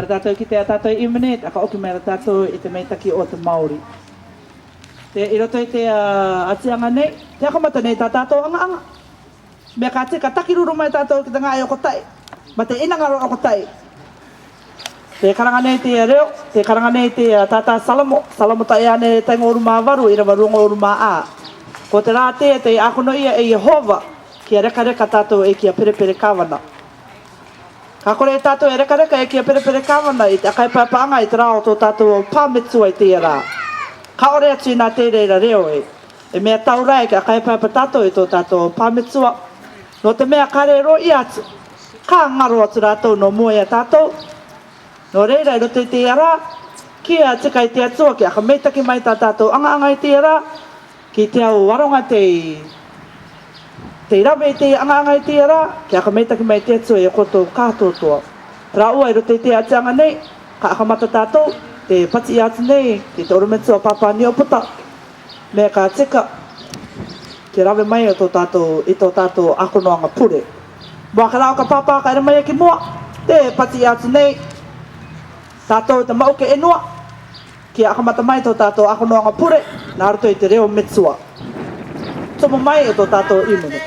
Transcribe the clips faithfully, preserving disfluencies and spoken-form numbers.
Tātou ki te, a tātou ʻīmene, ʻa ka ʻoki mai ra tātou i te meitaki o te Māori. Te, i roto i te, a, ʻatiʻanga nei, te akamata nei tā tātou aŋa-aŋa. Meʻa ka tika, takiruru mai tātou ki te ŋā ʻe ʻokotaʻi, mā te ʻinanga ro ʻokotaʻi. Te karanga nei te reo, te karanga nei te, a, tātā Salamo, Salamo taʻe ane taeŋa ʻahuru mā varu, ʻīrava ruaŋa ʻahuru mā ā. Ko te rā tē, tei ʻākonoʻia e Iehova, kia reka-reka tātou ʻe kia pere-pere kāvana. Ka kore e tātou e reka-reka ʻe kia pere-pere kāvana i te ʻakāepaepaʻaŋa i te rā o tō tātou pā metua i teie rā. Ka ʻore atu i nā te reira reo ē, e meʻa taurae ke ʻakāepaepa tātou i tō tātou pā metua. Nō te meʻa ka rēroʻi atu, ka ŋaro atu rātou nō mua ia tātou. Nō reira, i roto i teie rā, kia tika i te Atua ke ʻakameitaki mai tā tātou aŋa-aŋa i teie rā, ki te ao aroŋa tei, tei rave i te aŋa-aŋa i teie rā, kia ʻakameitaki mai te Atua ia koutou kātoatoa. Te rā ua, i roto i te ʻatiʻanga nei, ka ʻakamata tātou, te pātiʻi atu nei, ki te ʻorometua Pāpā Niuputa, meʻa ka tika, te rave mai o tō tātou, i tō tātou ʻākonoaŋa pure. Moa ka rā o ka pāpā ka ʻere mai ia ki mua, te pātiʻi atu nei, tātou te maʻu ke ʻenua, kia ʻakamata mai tō tātou ʻākonoaŋa pure, nā roto i te reo metua. Tomo mai e tō tātou ʻīmene.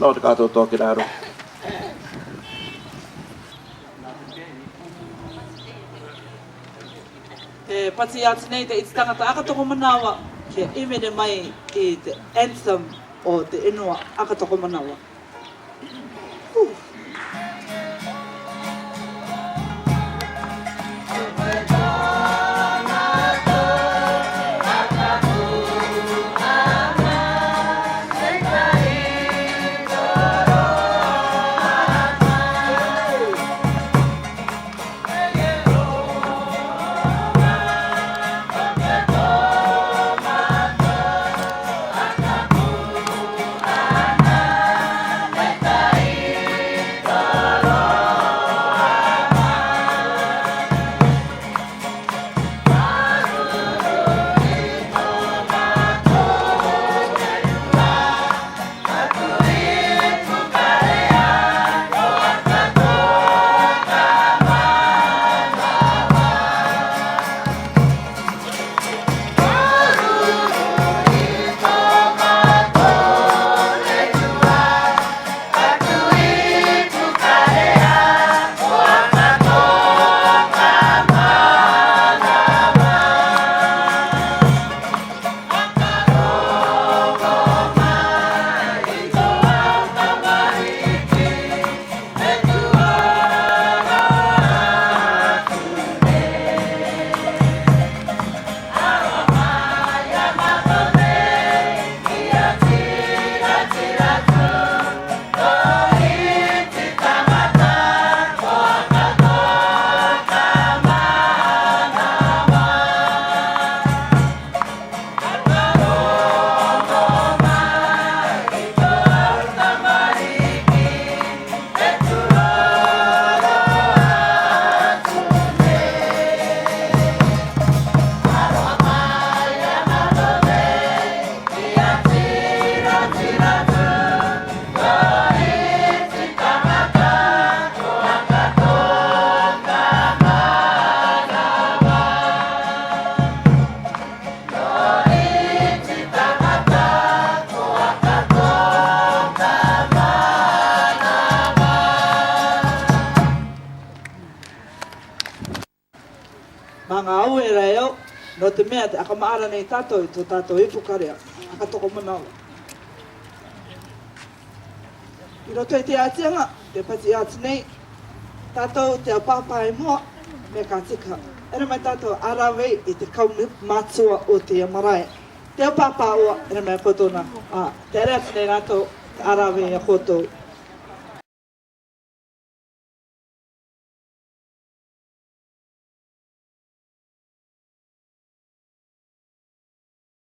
Nō te kātoatoa ki raro. Te pātiʻi atu nei te iti tangata ʻAkatokomanawa, kia ʻīmene mai i te anthem o te inua ʻAkatokomanawa. Manga au e rae au, nō te mea te aka maʻara nei tātou i tō tātou ipu karea, aka toko manaʻo. I roto i te atianga, te pati atu nei, tātou te au pāpā i mua, me ka tika. Era mai tātou a rave i te kau mātua o te marae. Te au pāpā ua, era mai koutou nā, a, te ere atu nei rātou, a rave i a koutou.